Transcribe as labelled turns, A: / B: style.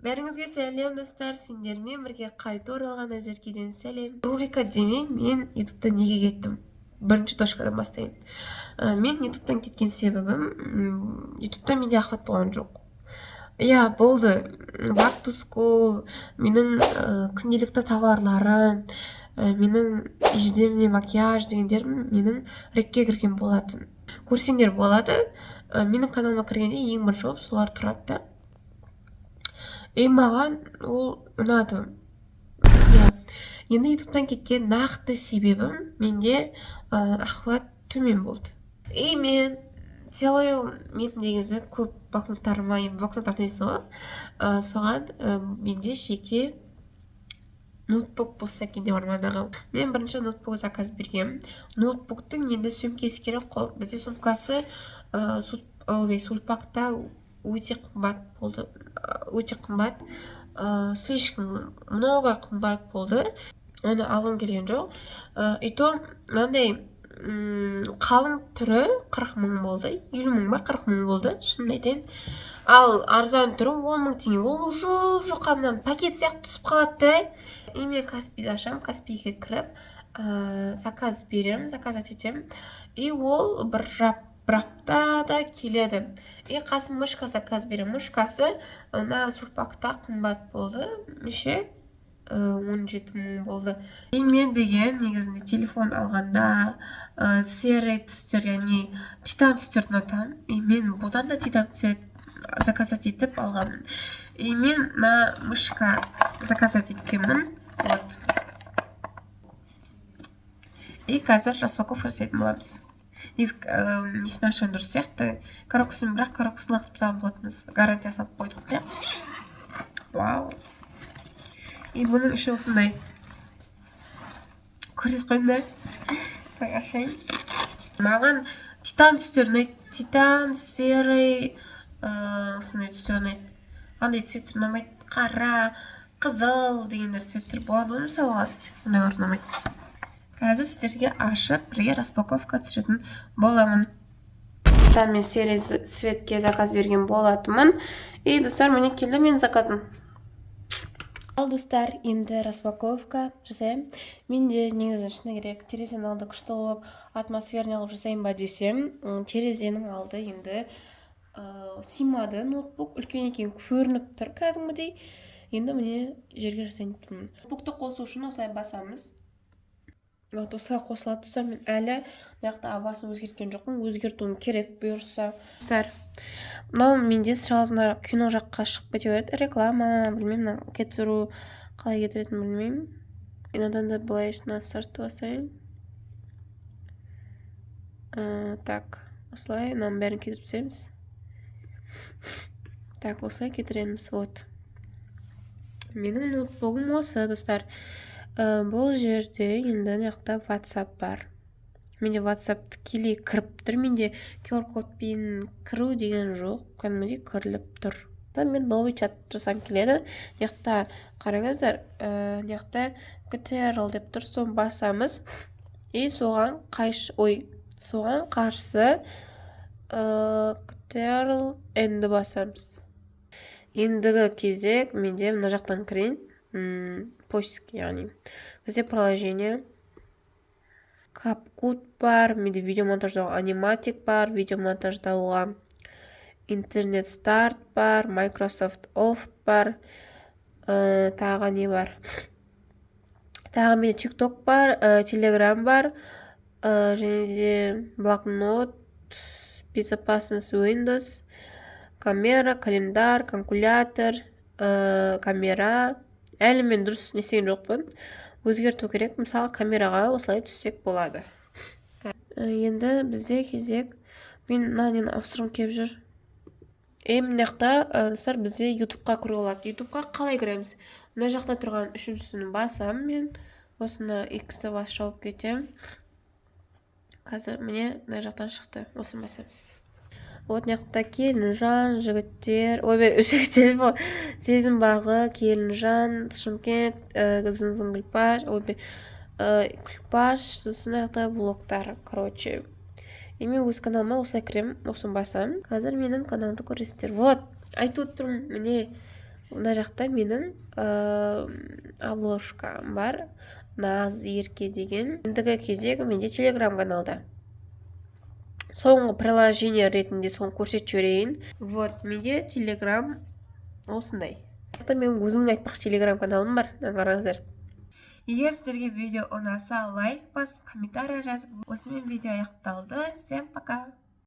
A: Бәріңізге сәлем, достар! Сендермен бірге қайтып оралған Назеркеден сәлем. Рубрика демей, мен Ютубтан неге кеттім? Бірінші точкадан бастайын. Мен Ютубтан кеткен себебім, Ютубта менде охват болған жоқ. Иә, болды. Back to school, менің күнделікті товарларым, менің ежедневный макияж дегендерім менің рекке кірген болатын. Көрсеңдер болады. Менің каналыма кіргенде ең бірінші болып солар тұрады да. И маған ол ұнады. Иә. Енді Ютубтан кеткен нақты себебім: менде охват төмен болды. И мен делаю, мен негізі көп блокноттарыма, енді блокноттар дейсіз ғой, соған менде жеке ноутбук болса екен деп армандағанмын. Мен бірінші ноутбук заказ бергенмін. Ноутбуктың енді сөмкесі керек қой. Бізде сумкасы ой, сулпакта өте қымбат болды. Өте қымбат. Слишком много қымбат болды. Оны алғым келген жоқ. И то мынандай қалың түрі 40 мың болды. 50 мың ба, 40 мың болды, шынымды айтайын. Ал арзан түрі 10 мың теңге. Ол жұп жұқа, мынаны пакет сияқты түсіп қалады да. И мен Каспиді ашамын, Каспиге кіріп, заказ беремін, заказать етемін. И ол бір аптада келеді. И қасым мышка заказ беремін. Мышкасы мына Сулпакта қымбат болды. Неше? 17 мың болды. И мен деген негізінде телефон алғанда серый түстер, яғни титан түстерді ұнатамын. И мен бұдан да титан цвет заказать етіп алғанмын. И мен мына мышка заказать еткенмін. Вот. И қазір распаковка жасайтын боламыз. Негізі несімен ашқан дұрыс сияқты? Коробкасын, бірақ коробкасын лақтырып тастаған болатынбыз. Гарантия салып қойдық, иә. Вау, и бұның іші осындай, көрсетіп қояйын да. Так, ашайын. Маған титан түстері ұнайды, титан, серый, осындай түстер ұнайды. Андай цветтер ұнамайды, қара, қызыл дегендер цветтер болады ғой мысалға, ондайлар ұнамайды. Қазір сіздерге ашып, бірге распаковка түсіретін боламын. Титан мен серый цветке заказ берген болатынмын. И, достар, міне, келді менің заказым. Ал, достар, енді распаковка жасаймын. Менде негізі, шыны керек, терезенің алды күшті болып, атмосферный қылып жасайын ба десем, терезенің алды енді сыймады. Ноутбук үлкен екен, көрініп тұр кәдімгідей. Енді, міне, жерге жасайын деп тұрмын. Ноутбукты қосу үшін осылай басамыз. Вот осылай қосылады, достар. Мен әлі мына жақта авасын өзгерткен жоқпын, өзгертуім керек бұйырса. Достар, мынау менде сразу мына кино жаққа шығып кете береді, реклама. Білмеймін, мына кетіру қалай кетіретінін білмеймін. Мынадан да былай на старт басайын. Так, осылай мынаның бәрін кетіріп тастаймыз. Так, осылай кетіреміз. Вот менің ноутбугым осы, достар. Бұл жерде енді мына жақта WhatsApp бар. Менде WhatsApp тікелей кіріп тұр, менде QR кодпен кіру деген жоқ, кәдімгідей кіріліп тұр. Мен новый чат жасағым келеді. Мына жақта қараңыздар, мына жақта CTRL деп тұр, соны басамыз. И соған қайшы, ой, соған қарсы CTRL N-ді басамыз. Ендігі кезек менде мына жақтан кірейін, поиск, яғни бізде приложение CapCut бар, менде видео монтаждауға аниматик бар, видео монтаждауға интернет старт бар, Microsoft Office бар, тағы не бар? Тағы менде TikTok бар, Telegram бар, және де блокнот, безопасность Windows, камера, календарь, калькулятор, камера. Әлі мен дұрыс не істеген жоқпын, өзгерту керек. Мысалы, камераға осылай түссек болады. Енді бізде кезек, мен мына нені ауыстырғым келіп жүр. И мына жақта, достар, бізде Ютубқа кіруге болады. Ютубқа қалай кіреміз? Мына жақта тұрған үшіншісін басамын. Мен осыны иксті басып жауып кетемін. Қазір, міне, мына жақтан шықты, осыны басамыз. Вот мына жақта Келінжан, жігіттер, ойбай, жігіттер ғой, Сезім бағы, Келінжан, Шымкент, Зың Күлпаш, ойбай, Күлпаш, сосын мына жақта блогтар. Короче, и мен өз каналыма осылай кіремін, осыны басамын. Қазір менің каналымды көресіздер. Вот, айтып отырмын, міне. Мына жақта менің обложкам бар, Наз Ерке деген. Ендігі кезек менде Телеграм каналда. Соңғы приложение ретінде соны көрсетіп жіберейін. Вот, менде Телеграм осындай. Менің өзімнің, айтпақшы, Телеграм каналым бар, мына қараңыздар. Егер сіздерге видео ұнаса, лайк басып, комментарий жазып. Осымен видео аяқталды. Всем пока!